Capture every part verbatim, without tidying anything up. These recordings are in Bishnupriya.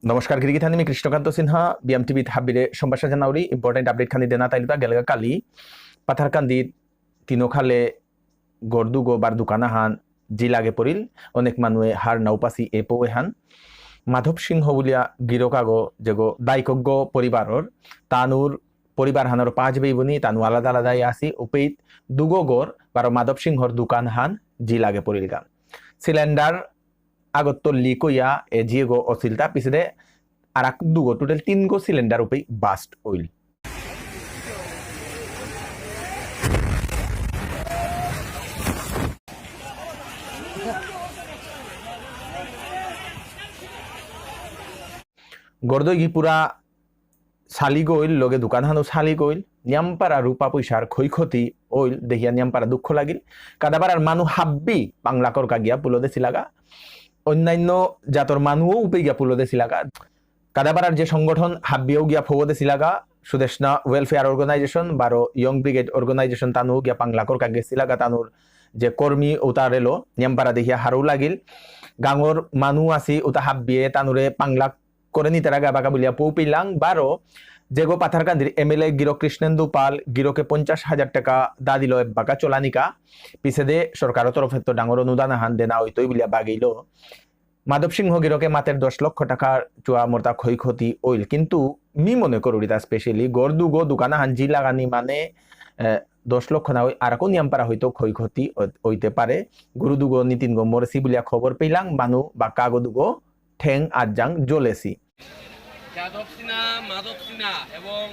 নমস্কার, গিরিগিথানি, মি কৃষ্ণকান্ত সিনহা, বিএম টিভিত হাবিরে সম্ভাষা জানাউরি। ইম্পর্টেন্ট আপডেট খানি দেনা তাইলুতা। গেলগা কালি পাথারকান্দি তিনোখালে গরদুগো বার দোকান আহান জি লাগে পড়িল। অনেক মানুয়ে হার নাউপাসি এ পৌ এহান। মাধব সিংহ বুলিয়া গিরকাগো যেগো দায়কগ্য পরিবারর, তানুর পরিবার হানর পাঁচ বেইবুনি, তানু আলাদা আলাদাই আসি। উপেইত দুগো গর বারো মাধব সিংহর দোকান হান জি লাগে পড়িলগা। সিলিন্ডার আগত লিক হইয়া এ জিয়েগো অসিলতা, পিছেদে আরাক দুগো, টোটাল তিনগো সিলিন্ডার উপেই বাস্ট অইল। গরদই গি পুরা সালি গইল, লগে দোকান হানো সালি গইল, নিয়ামপারা রূপা পয়সার ক্ষয়ক্ষতি অইল, দেখিয়া নিয়ামপারা দুঃখ লাগিল। কাদাবারার মানু হাব্বি পাংলাকর কাগিয়া পুলো দেসিলাগা, অন্যান্য জাতর মানুও উপে গিয়া পুলো দেসিলাগা। কাদাবারার যে সংগঠন হাব্বিও গিয়া ফোগো দেসিলাগা, সুদেষ্ণা ওয়েলফেয়ার অর্গানাইজেশন বারো ইয়ং ব্রিগেড অর্গানাইজেশন তানুও গিয়া পাংলাকর কাগে সিলাগা, তানুর যে কর্মী উতা রেলো, নিয়ামপারা দেখিয়া হারৌ লাগিল। গাঙর মানু আসি উতা হাব্বিয়ে তানুরে পাংলাক করে নিতারাগা বাকা বুলিয়া পৌ পিলাং। বারো যেগো পাথারকান্দির এমএলএ গিরক কৃষ্ণেন্দু পাল গিরকে পঞ্চাশ হাজার টাকা দা দিল এবাকা চলানিকা, পিছেদে সরকারর তরফে তো ডাঙর অনুদান আহান দেনা হইতই বুলিয়া বাগিল। মাধব সিংহ গিরকে মাতের দশ লক্ষ টাকার চুয়া মোরতা ক্ষয়ক্ষতি অইল, কিন্তু মি মনে করুরিতা স্পেশালি গরদুগো দোকান আহান জি লাগানি মানে, এ, দশ লক্ষ না হই আর কোন নিয়ামপারা হয়তো ক্ষয়ক্ষতি অ-, হইতে পারে। গরুদুগো নিতিনগো মরেসি বুলিয়া খবর পেলাং, মানু বা কাগদুগো ঠেং আজাং জ্বলেসি। যাদব সিনহা, মাধব সিনহা এবং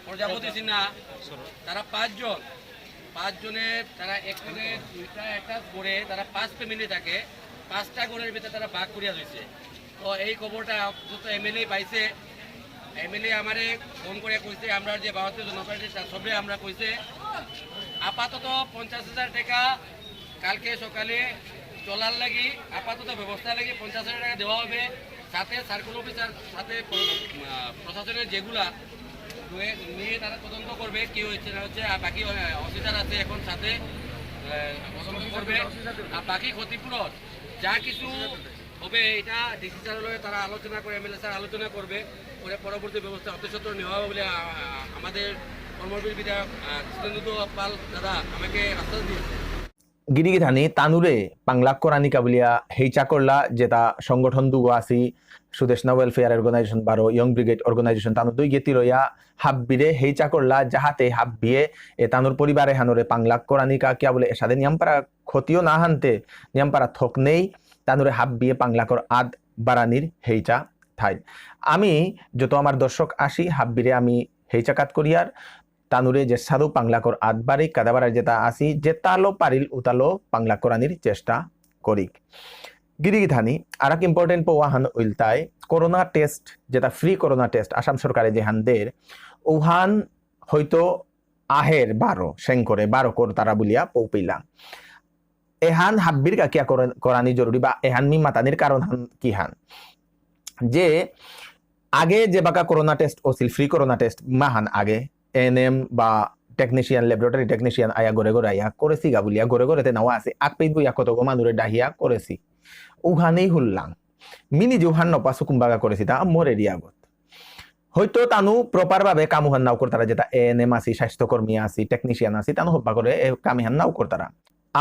প্রজাপতি সিনহা, তারা পাঁচজন, পাঁচজনে তারা একসাথে দুইটা একটা করে তারা পাঁচ ফ্যামিলি থাকে, পাঁচটা ঘরের ভিতরে তারা ভাগ করিয়া রয়েছে। তো এই খবরটা যত এমএলএ পাইছে, এমএলএ আমারে ফোন করে কইছে, আমরা যে ভারতীয় জনতা পার্টির সা-, সবে আমরা কইছে, আপাতত পঞ্চাশ হাজার টাকা কালকে সকালে চলার লাগি আপাতত ব্যবস্থা লাগি পঞ্চাশ হাজার টাকা দেওয়া হবে। সাথে সার্কেল অফিসার সাথে প্র-, আহ, প্রশাসনের যেগুলা রয়ে-, নিয়ে তারা তদন্ত করবে কি হয়েছে না হচ্ছে। আর বাকি, আহ, অফিসার আছে এখন সাথে, আহ, তদন্ত করবে। আর বাকি ক্ষতিপূরণ যা কিছু হবে, এটা ডিসি স্যারের লগে তারা আলোচনা করে, এমএলএ স্যার আলোচনা করবে, করে পরবর্তী ব্যবস্থা অতি সত্বর নেওয়া হবে বলে, আ, আ, আমাদের কর্মবীর বিধায়ক, আ, কৃষ্ণেন্দু পাল দাদা আমাকে আশ্বাস দিয়েছে। গিরিগিথানি তানুরে পাংলাক করানিকা বুলিয়া হেইচা করলা, যেটা সংগঠন দুগো আসি, সুদেষ্ণা ওয়েলফেয়ার অর্গানাইজেশন বারো ইয়ং ব্রিগেড অর্গানাইজেশন, তানু দুই গেতি লইয়া হাব্বিরে হেইচা করলা, যাহাতে হাব্বিয়ে এ তানুর পরিবারে হানুরে পাংলাক করানিকা কিয়া বুলে এসাদে নিয়ামপারা ক্ষতিও না হানতে, নিয়ামপারা থক নেই, তানুরে হাব্বিয়ে পাংলাকর আদ বারানির হেইচা থাইল। আমি যত আমার দর্শক আসি, হাব্বিরে আমি হেইচা কাত করিয়ার, তানুরে যে সাধু পাংলাকর আদ বারি, কাদাবারার যেটা আসি, যে তালো পারিল উতালো পাংলাক করানির চেষ্টা করিক। গিরিগিথানি, আর এক ইম্পর্টেন্ট পৌ আহান উইলতাই, করোনা টেস্ট, যেটা ফ্রি করোনা টেস্ট, আসাম সরকারে যেহান দের, উহান হয়তো আহের বারো, সেং করে বারো করতারা বুলিয়া পৌ পিলাং। এহান হাব্বির কা কিয়া করা-, করানি জরুরি বা এহান মি মাতানির কারণ হান কি হান? যে আগে যে বাকা করোনা টেস্ট অসিল, ফ্রি করোনা টেস্ট মাহান আগে, এএনএম বা টেকনিশিয়ান, ল্যাবরেটরি টেকনিশিয়ান আয়া ঘরে ঘরে আয়া করেসিগা বুলিয়া, ঘরে ঘরে তে নাও আসে, আকপেইত বইয়া কতগো মানুরে ডাহিয়া করেসি। উহানেই হুল্লাং। মিনি যে উহান নপা সুকুম্বাগা করেসি তা মোর এরিয়া গত। হয়তো তানু প্রপার ভাবে কাম উহান নাও করতারা, যেটা এএনএম আসি, স্বাস্থ্যকর্মী আসি, টেকনিশিয়ান আসি, তানু হব্বা করে এ কাম ইহান নাও করতারা।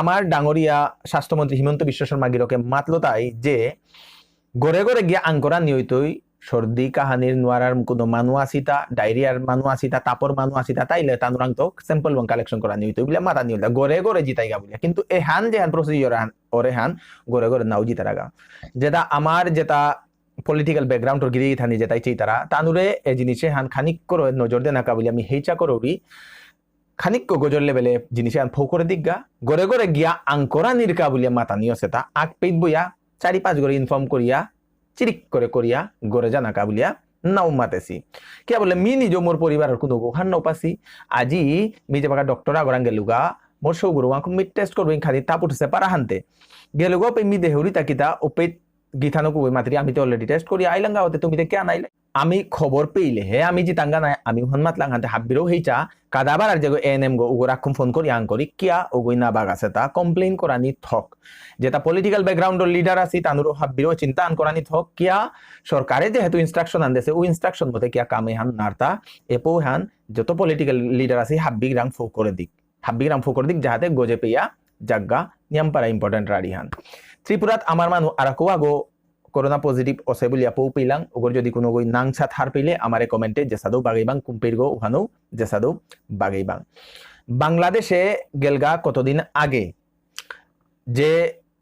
আমার ডাঙরিয়া স্বাস্থ্যমন্ত্রী হিমন্ত বিশ্ব শর্মা গিরকে মাতলো তাই যে ঘরে ঘরে গিয়া আঙকরানি হইতই, সর্দি কাহানির নোয়ারার কোনো মানু আসিতা, ডায়রিয়ার মানু আসিতা, তাপর মানু আসিতা, তাইলে তানুরাং তো স্যাম্পল ওয়ান কালেকশন করানি হইতই বুলে মাতানি হইতা, ঘরে ঘরে জিতাইগা বুলে। কিন্তু এহান যেহান প্রসিডিওর আহান, ওরেহান ঘরে ঘরে নাও জিতারাগা। যেটা আমার যেটা পলিটিক্যাল ব্যাকগ্রাউন্ডর গিরি গিথানি যেটাই চেইতারা, তানুরে এ জিনিসে হান খানিক করে নজর দেনাকা বুলি আমি হেইচা করৌরি, খানিক গজর লেভেলে জিনিসে হান ফৌ করে দিকগা, ঘরে ঘরে গিয়া আঙকরানির কা বুলিয়া মাতানিও সেটা, আগ পেইত বইয়া, চারি পাঁচ ঘরে ইনফর্ম করিয়া, চিরিক করে করিয়া, ঘরে জানাকা বুলিয়া নাও মাতেসি। কিয়া বুলে মি নিজে মোর পরিবারর কোনো গোহান নাও পাসি, আজি মি যে বাকা ডক্টর আগরাং গেলুগা, মোর সৌগুরু আঙকু মি টেস্ট করবো, ইনখানি তাপুট সে পারা হানতে। গেলুগা ওপে মি দেহুরি তাকিতা, ওপে গিথানকু ওই মাতরি, আমি তো already টেস্ট করি আইলাঙ্গা, ওতে তুমি তে কিয়া নাইলে? আমি খবর পেইলে হে আমি জিতাঙ্গা নাই, আমি উহান মাতলাং হানতে হাব্বিরও হেইচা কাদাবার আর যেগো এএনএম গো উগো রাখুম ফোন করি আং করি কিয়া উগোই না বাগাসে তা কমপ্লেইন করানি থক। যেটা পলিটিক্যাল ব্যাকগ্রাউন্ডর লিডার আছি তানুরও হাব্বিরও চিন্তা আন করানি থক কিয়া সরকারে যেহেতু ইনস্ট্রাকশন আন দেছে ও ইনস্ট্রাকশন মতে কিয়া কামে হান নারতা এপো হান যত পলিটিক্যাল লিডার আছি হাব্বিগ্রাম ফো করে দিক। হাব্বিগ্রাম ফো করে দিক যাহাতে গজে পেয়া জাগা নিয়াম পারা ইম্পর্টেন্ট রাড়ি হান। ত্রিপুরাত আমার মানু আরাকো আগো করোনা পজিটিভ অসে বুলিয়া পৌ পেইলাং, ওগর যদি কোনো গই নাংসা থার পেইলে আমারে কমেন্টে জেসাদৌ বাগেইবাং, কুম্পির গো উহানৌ জেসাদৌ বাগেইবাং। বাংলাদেশে গেলগা কতদিন আগে যে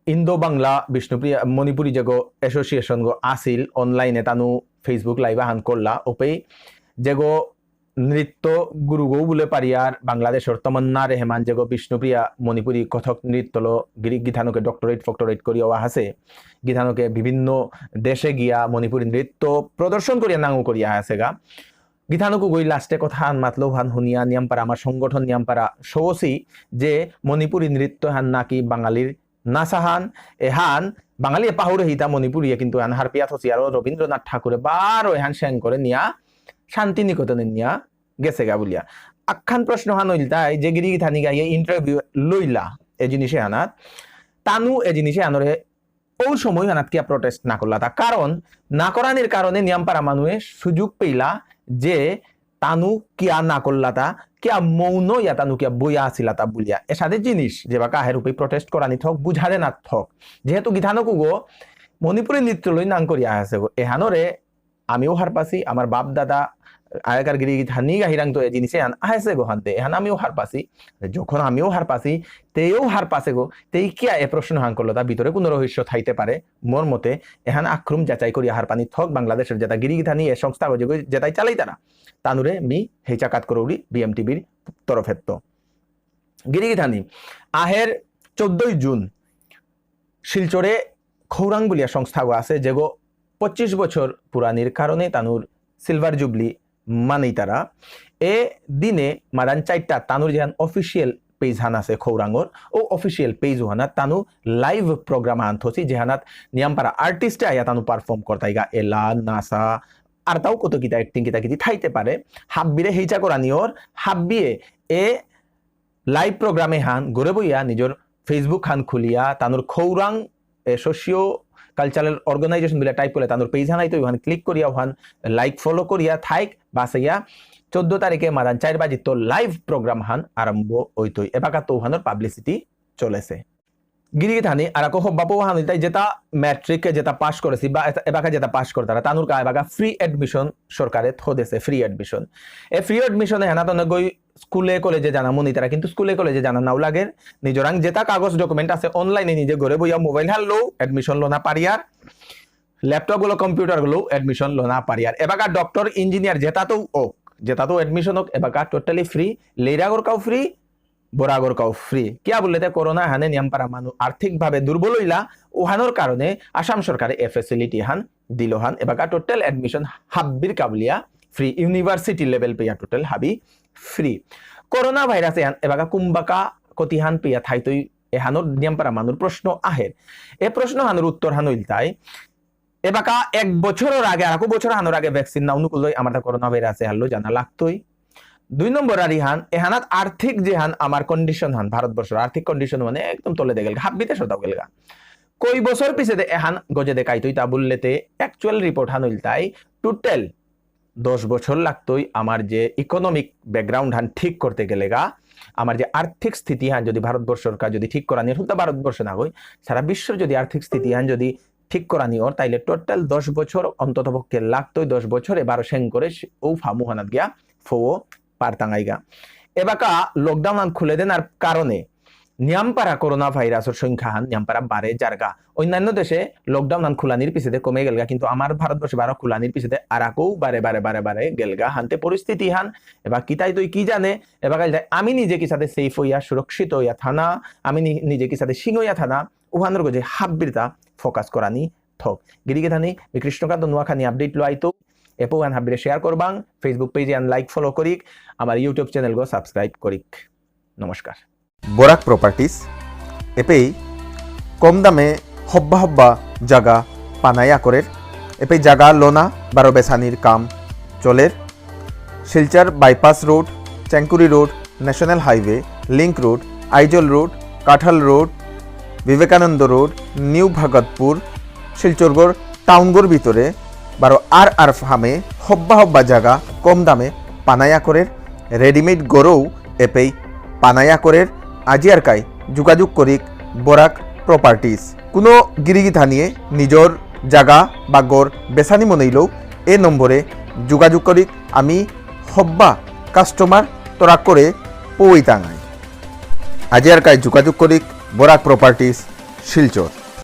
ইন্দো বাংলা বিষ্ণুপ্রিয়া মণিপুরী যেগো অ্যাসোসিয়েশন গো আসিল, অনলাইনে তানু Facebook লাইভ আহান করলা, ওপেই যেগো নৃত্য গুরুগো বুলে পারিয়ার বাংলাদেশর তমন্না রেহমান যেগো বিষ্ণুপ্রিয়া মণিপুরী কথক নৃত্যলো গিরি গিথানকে ডক্টরেট ফক্টরেট করিয়া আহাসে, গিথানকে বিভিন্ন দেশে গিয়া মণিপুরী নৃত্য প্রদর্শন করিয়া নাঙু করিয়া আহাসেগা। গিথানকু গই লাস্টে কথা হান মাতলো হান হুনিয়া নিয়াম পারা আমার সংগঠন নিয়াম পারা সৌসি যে মণিপুরী নৃত্য হান নাকি বাঙালির নাচাহান, এহান বাঙালিয়ে পাহুরে হিতা মণিপুরীয়ে কিন্তু এহান হারপিয়া থসি আরো রবীন্দ্রনাথ ঠাকুরে বারো এহান সেং করে নিয়া শান্তিনিকেতনে নিয়া গেছেগা বুলিয়া। আখান প্রশ্ন হান ইলতাই যে গিরি গিথানি গাইয়ে ইন্টারভিউ লইলা এ জিনিসে আনাত, তানু এ জিনিসে আনরে ও সময় হানাত কিয়া প্রটেস্ট না করলা তা? কারণ না করানির কারণে নিয়ামপারা মানুয়ে সুযোগ পেইলা যে তানু কিয়া না করলা তা, কিয়া মৌন ইয়া তানু কিয়া বইয়া আসিলা তা বুলিয়া। এসাদে জিনিস যেবাকা আহের উপে প্রটেস্ট করানি থক, বুঝারে না থক। যেহেতু গিথানকুগো মণিপুরী নৃত্য লই নাং করিয়া আহেসে গো, এহানরে আমিও হারপাসি, আমার বাপ দাদা আগেকার গিরি গিথানি গাহিরাং তো এ জিনিসে আন আহেসে গো হানতে, এহান আমিও হারপাসি। যখন আমিও হারপাসি, তেও হারপাসে গো, তেই কিয়া এ প্রশ্ন হান করলো, তা ভিতরে কোনো রহস্য থাইতে পারে। মোর মতে, এহান আক্রম যাচাই করিয়া হারপানি থক বাংলাদেশর যেটা গিরি গিথানি এ সংস্থা গো যেগো যেটাই চালাই তারা, তানুরে মি হেইচা কাত করৌরি বিএমটিভির তরফেত্ত। গিরি গিথানি, আহের চোদ্দই জুন শিলচরে খৌরাং বুলিয়া সংস্থা গো আছে, যেগো পঁচিশ বছর পুরানির কারণে তানুর সিলভার জুবলি মানেই তারা। এ দিনে মাদান চারটা তানুর যেহান অফিসিয়াল পেজ হান আছে খৌরাঙর, ও অফিসিয়াল পেজ হানা তানু লাইভ প্রোগ্রাম হান থসি, যেহানাত নিয়ামপারা আর্টিস্টে আয়া তানু পারফর্ম করতাইগা, এলা, নাসা, আর তাও কত কিতা অ্যাক্টিং কিতা কিতি থাইতে পারে। হাব্বিরে হেইচা করানি ওর, হাব্বিয়ে এ লাইভ প্রোগ্রামে হান ঘরে বইয়া নিজর Facebook হান খুলিয়া তানুর খৌরাং এ, সোশিও কালচারাল অর্গানাইজেশন বুলে টাইপ করলে তানুর পেজ হান আইতো, ওহান ক্লিক করিয়া ওহান লাইক ফলো করিয়া থাইক বাসাইয়া চোদ্দ তারিখে মাদান চার বাজিত লাইভ প্রোগ্রাম হান আরম্ভ হইতই। এবাকা তো ওহানোর পাবলিসিটি চলেছে। গিরি গিথানি আর আকো হব্বাপো হান ইলতাই যেটা ম্যাট্রিকে যেটা পাস করেছি বা এতা-, এবাকা যেটা পাস করতারা তানুর কা এবাকা ফ্রি অ্যাডমিশন সরকারে থদেছে, ফ্রি অ্যাডমিশন। এ ফ্রি অ্যাডমিশনে হেনা তো গই স্কুলে কলেজে জানা মনে তারা, কিন্তু স্কুলে কলেজে জানা নাও লাগে। নিজরাং যেটা কাগজ ডকুমেন্ট আছে অনলাইনে নিজে ঘরে বইয়া মোবাইল হারলো অ্যাডমিশন লোনা পারিয়ার, ল্যাপটপ গুলো কম্পিউটার গুলো অ্যাডমিশন লোনা পারিয়ার। এবাকা ডক্টর ইঞ্জিনিয়ার যেটা তো হোক, যেটা তো অ্যাডমিশন হোক, এবাকা টোটালি ফ্রি। লেইরাগর কাও ফ্রি, বরাগর কাও ফ্রি। কিয়া বুললে তে করোনা হানে নিয়ামপারা মানু আর্থিকভাবে দুর্বল হইলা, ওহানোর কারণে আসাম সরকারে এ ফ্যাসিলিটি হান দিল হান। এবাকা টোটাল অ্যাডমিশন হাব্বির কাবুলিয়া ফ্রি, ইউনিভার্সিটি লেভেল পেয়া টোটাল হাবি ফ্রি। করোনা ভাইরাস এহান এবাকা কুম্বাকা কতিহান পেয়া থাইতই এহানোর নিয়ামপারা মানুর প্রশ্ন আহের। এ প্রশ্ন হানোর উত্তর হান ইলতাই, এবাকা এক বছরর আগে, আর আকো বছর হানোর আগে ভ্যাকসিন না অনুকূল আমার তা করোনা ভাইরাস এহানলো জানা লাগতই। দুই নম্বর আরি হান, এহানাত আর্থিক যে হান আমার কন্ডিশন হান, ভারতবর্ষর আর্থিক কন্ডিশন মানে একদম তলে দে গেলগা, হাব্বিতে সদাও গেলগা। কই বছর পিছে দে এহান গজে দে কাইতই তা বুললেতে অ্যাকচুয়াল রিপোর্ট হান ইলতাই টোটাল দশ বছর লাগতই আমার যে ইকোনমিক ব্যাকগ্রাউন্ড হান ঠিক করতে গেলেগা, আমার যে আর্থিক স্থিতি হান যদি ভারতবর্ষর কা যদি ঠিক করানি, শুধু ভারতবর্ষ না গই, সারা বিশ্বর যদি আর্থিক স্থিতি হান যদি ঠিক করানি ওর, তাইলে টোটাল দশ বছর অন্তত পক্ষে লাগতই, দশ বছরে বারো সেং করে সে-, ও ফামু হানাত গিয়া ফো পারতাঙাইগা। এবাকা লকডাউন হান খুলে দেনার কারণে নিয়ামপারা করোনা ভাইরাসর সংখ্যা হান নিয়ামপারা বাড়ে যারগা। অন্যান্য দেশে লকডাউন হান খুলানির পিছেতে কমে গেলগা, কিন্তু আমার ভারতবর্ষে বারো খুলানির পিছেতে আর আকো বারে বারে বারে বারে গেলগা। হানতে পরিস্থিতি হান এবার কিতাই তুই কি জানে, এবার কাল যায় আমি নিজে কিসাদে সেফ হইয়া সুরক্ষিত হইয়া থানা, আমি নি-, নিজে কিসাদে সিং হইয়া থানা, উহানোর গজে হাব্বিরতা ফোকাস করানি থক। গিরি গিথানি, মি কৃষ্ণকান্ত নোয়াখানি আপডেট লো আইতো, এপো হান হাব্বিরে শেয়ার করবাং, Facebook পেজ হান লাইক ফলো করিক, আমার YouTube চ্যানেল গো সাবস্ক্রাইব করিক। নমস্কার। বরাক প্রপার্টিজ এপেই কম দামে হব্বা হব্বা জাগা পানায়া করের। এপেই জাগা লোনা বারো বেসানির কাম চলের। Silchar bypass road, Chengkuri road, national highway, link road, Aizawl road, Kathal road, Vivekananda road, new Bhagatpur, শিলচরগর টাউনগর ভিতরে বারো আর আর ফার্মে হব্বা হব্বা জাগা কম দামে পানায়া করের, রেডিমেড গরৌ এপেই পানায়া করের। আজি আর কাই যোগাযোগ করিক বরাক প্রপার্টিজ। কোনো গিরিগিথানিয়ে নিজর জাগা বা গর বেসানি মনেইলেও এ নম্বরে যোগাযোগ করিক। আমি হব্বা কাস্টমার তরাক করে পৌই তাঙাই। আজি আর কাই যোগাযোগ করিক বরাক প্রপার্টিজ, শিলচর।